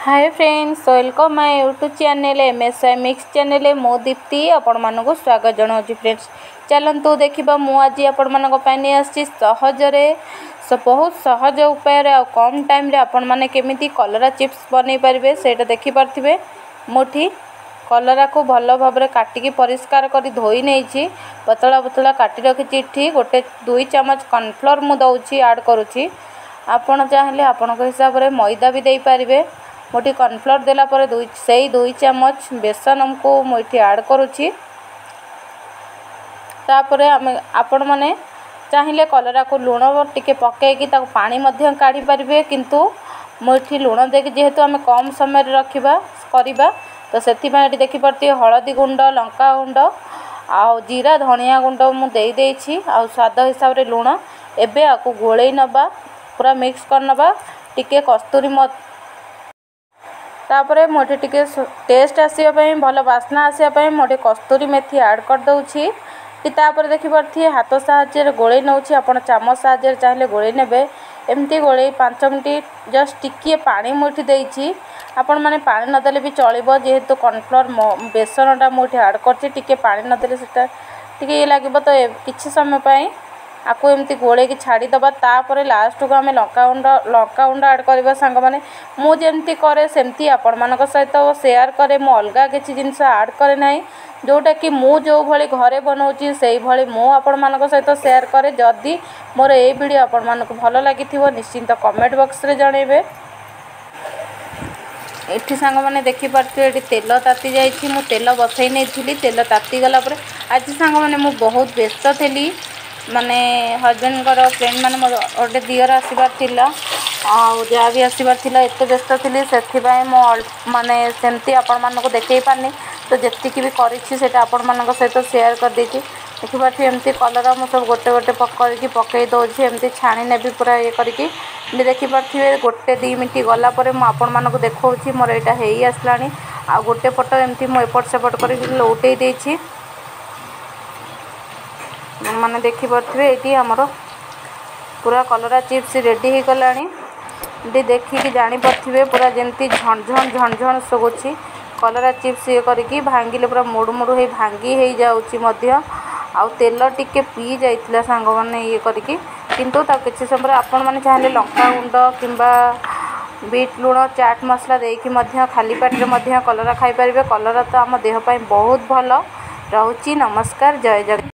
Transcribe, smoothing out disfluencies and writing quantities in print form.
Hi friends, welcome my YouTube channel MSI mix channel. ମୁଁ ଦୀପ୍ତି ଆପଣମାନଙ୍କୁ ସ୍ୱାଗତ ଜଣାଉଛି। ଫ୍ରେଣ୍ଡସ୍, ଚାଲନ୍ତୁ ଦେଖିବା, ମୁଁ ଆଜି ଆପଣମାନଙ୍କ ପାଇଁ ନେଇ ଆସିଛି ସହଜରେ, ବହୁତ ସହଜ ଉପାୟରେ ଆଉ କମ୍ ଟାଇମ୍ରେ ଆପଣମାନେ କେମିତି କଲରା ଚିପ୍ସ ବନେଇ ପାରିବେ ସେଇଟା ଦେଖିପାରୁଥିବେ। ମୁଁ ଏଠି କଲରାକୁ ଭଲ ଭାବରେ କାଟିକି ପରିଷ୍କାର କରି ଧୋଇ ନେଇଛି, ପତଳା ପତଳା କାଟି ରଖିଛି। ଏଠି ଗୋଟେ 2 ଚାମଚ କର୍ଣ୍ଣଫ୍ଲୋର୍ ମୁଁ ଦେଉଛି, ଆଡ଼୍ କରୁଛି। ଆପଣ ଚାହିଁଲେ ଆପଣଙ୍କ ହିସାବରେ ମଇଦା ବି ଦେଇପାରିବେ। ମୁଁ ଏଠି କର୍ଣ୍ଣଫ୍ଲୋର୍ ଦେଲା ପରେ ସେଇ 2 ଚାମଚ ବେସନକୁ ମୁଁ ଏଠି ଆଡ଼୍ କରୁଛି। ତାପରେ ଆମେ ଆପଣମାନେ ଚାହିଁଲେ କଲରାକୁ ଲୁଣ ଟିକେ ପକାଇକି ତାକୁ ପାଣି ମଧ୍ୟ କାଢ଼ି ପାରିବେ, କିନ୍ତୁ ମୁଁ ଏଠି ଲୁଣ ଦେଇକି, ଯେହେତୁ ଆମେ କମ୍ ସମୟରେ ରଖିବା କରିବା, ତ ସେଥିପାଇଁ ଏଠି ଦେଖିପାରୁଥିବେ ହଳଦୀ ଗୁଣ୍ଡ, ଲଙ୍କା ଗୁଣ୍ଡ ଆଉ ଜିରା ଧନିଆ ଗୁଣ୍ଡ ମୁଁ ଦେଇଦେଇଛି ଆଉ ସ୍ୱାଦ ହିସାବରେ ଲୁଣ। ଏବେ ଆକୁ ଗୋଳେଇ ନେବା, ପୁରା ମିକ୍ସ କରିନେବା। ଟିକେ କସ୍ତୁରୀ ତାପରେ ମୁଁ ଏଠି ଟିକେ ଟେଷ୍ଟ ଆସିବା ପାଇଁ, ଭଲ ବାସ୍ନା ଆସିବା ପାଇଁ ମୁଁ ଏଠି କସ୍ତୁରୀ ମେଥି ଆଡ଼୍ କରିଦେଉଛି। ତାପରେ ଦେଖିପାରୁଥିବେ ହାତ ସାହାଯ୍ୟରେ ଗୋଳେଇ ନେଉଛି। ଆପଣ ଚାମଚ ସାହାଯ୍ୟରେ ଚାହିଁଲେ ଗୋଳେଇ ନେବେ। ଏମିତି ଗୋଳେଇ 5 ମିନିଟ୍ ଜଷ୍ଟ ଟିକିଏ ପାଣି ମୁଁ ଏଠି ଦେଇଛି। ଆପଣମାନେ ପାଣି ନଦେଲେ ବି ଚଳିବ, ଯେହେତୁ କର୍ଣ୍ଣଫ୍ଲୋର୍ ବେସନଟା ମୁଁ ଏଠି ଆଡ଼୍ କରିଛି। ଟିକେ ପାଣି ନଦେଲେ ସେଇଟା ଟିକେ ଇଏ ଲାଗିବ। ତ କିଛି ସମୟ ପାଇଁ ଆକୁ ଏମିତି ଗୋଳେଇକି ଛାଡ଼ିଦେବା। ତାପରେ ଲାଷ୍ଟକୁ ଆମେ ଲଙ୍କାଗୁଣ୍ଡ ଆଡ଼୍ କରିବା। ସାଙ୍ଗମାନେ, ମୁଁ ଯେମିତି କରେ ସେମିତି ଆପଣମାନଙ୍କ ସହିତ ସେୟାର କରେ। ମୁଁ ଅଲଗା କିଛି ଜିନିଷ ଆଡ଼୍ କରେ ନାହିଁ। ଯେଉଁଟାକି ମୁଁ ଯେଉଁଭଳି ଘରେ ବନାଉଛି ସେଇଭଳି ମୁଁ ଆପଣମାନଙ୍କ ସହିତ ସେୟାର କରେ। ଯଦି ମୋର ଏଇ ଭିଡ଼ିଓ ଆପଣମାନଙ୍କୁ ଭଲ ଲାଗିଥିବ, ନିଶ୍ଚିନ୍ତ କମେଣ୍ଟ ବକ୍ସରେ ଜଣାଇବେ। ଏଠି ସାଙ୍ଗମାନେ ଦେଖିପାରୁଥିବେ, ଏଠି ତେଲ ତାତି ଯାଇଛି। ମୁଁ ତେଲ ବସାଇ ନେଇଥିଲି। ତେଲ ତାତିଗଲା ପରେ, ଆଜି ସାଙ୍ଗମାନେ ମୁଁ ବହୁତ ବ୍ୟସ୍ତ ଥିଲି, ମାନେ ହଜବେଣ୍ଡଙ୍କର ଫ୍ରେଣ୍ଡ, ମାନେ ମୋର ଗୋଟେ ଦିଅର ଆସିବାର ଥିଲା ଆଉ ଯାହା ବି ଆସିବାର ଥିଲା, ଏତେ ବ୍ୟସ୍ତ ଥିଲି, ସେଥିପାଇଁ ମୁଁ ମାନେ ସେମିତି ଆପଣମାନଙ୍କୁ ଦେଖାଇ ପାରିନି। ତ ଯେତିକି ବି କରିଛି ସେଇଟା ଆପଣମାନଙ୍କ ସହିତ ସେୟାର କରିଦେଇଛି। ଦେଖିପାରୁଥିବେ, ଏମିତି କଲରା ମୁଁ ସବୁ ଗୋଟେ ଗୋଟେ କରିକି ପକାଇ ଦେଉଛି। ଏମିତି ଛାଣି ନେବି ପୁରା ଇଏ କରିକି। ଏମିତି ଦେଖିପାରୁଥିବେ, ଗୋଟେ 2 ମିନିଟ୍ ଗଲା ପରେ ମୁଁ ଆପଣମାନଙ୍କୁ ଦେଖାଉଛି, ମୋର ଏଇଟା ହେଇ ଆସିଲାଣି। ଆଉ ଗୋଟେ ପଟ ଏମିତି ମୁଁ ଏପଟ ସେପଟ କରିକି ଲଉଟେଇ ଦେଇଛି। ମାନେ ଦେଖିପାରୁଥିବେ, ଏଇଠି ଆମର ପୁରା କଲରା ଚିପ୍ସ ରେଡ଼ି ହେଇଗଲାଣି। ଏଠି ଦେଖିକି ଜାଣିପାରୁଥିବେ, ପୁରା ଯେମିତି ଝଣଝଣ ଝଣଝଣ ଶୁଭୁଛି। କଲରା ଚିପ୍ସ ଇଏ କରିକି ଭାଙ୍ଗିଲେ ପୁରା ମୁଡ଼ୁ ମୁଡ଼ୁ ହେଇ ଭାଙ୍ଗି ହେଇଯାଉଛି ମଧ୍ୟ। ଆଉ ତେଲ ଟିକେ ପିଇ ଯାଇଥିଲା ସାଙ୍ଗମାନେ ଇଏ କରିକି, କିନ୍ତୁ ତାକୁ କିଛି ସମୟ ପରେ ଆପଣମାନେ ଚାହିଁଲେ ଲଙ୍କାଗୁଣ୍ଡ କିମ୍ବା ବିଟ୍ ଲୁଣ, ଚାଟ୍ ମସଲା ଦେଇକି ମଧ୍ୟ ଖାଲି ପାଟିରେ ମଧ୍ୟ କଲରା ଖାଇପାରିବେ। କଲରା ତ ଆମ ଦେହ ପାଇଁ ବହୁତ ଭଲ ରହୁଛି। ନମସ୍କାର, ଜୟ ଜଗନ୍ନାଥ।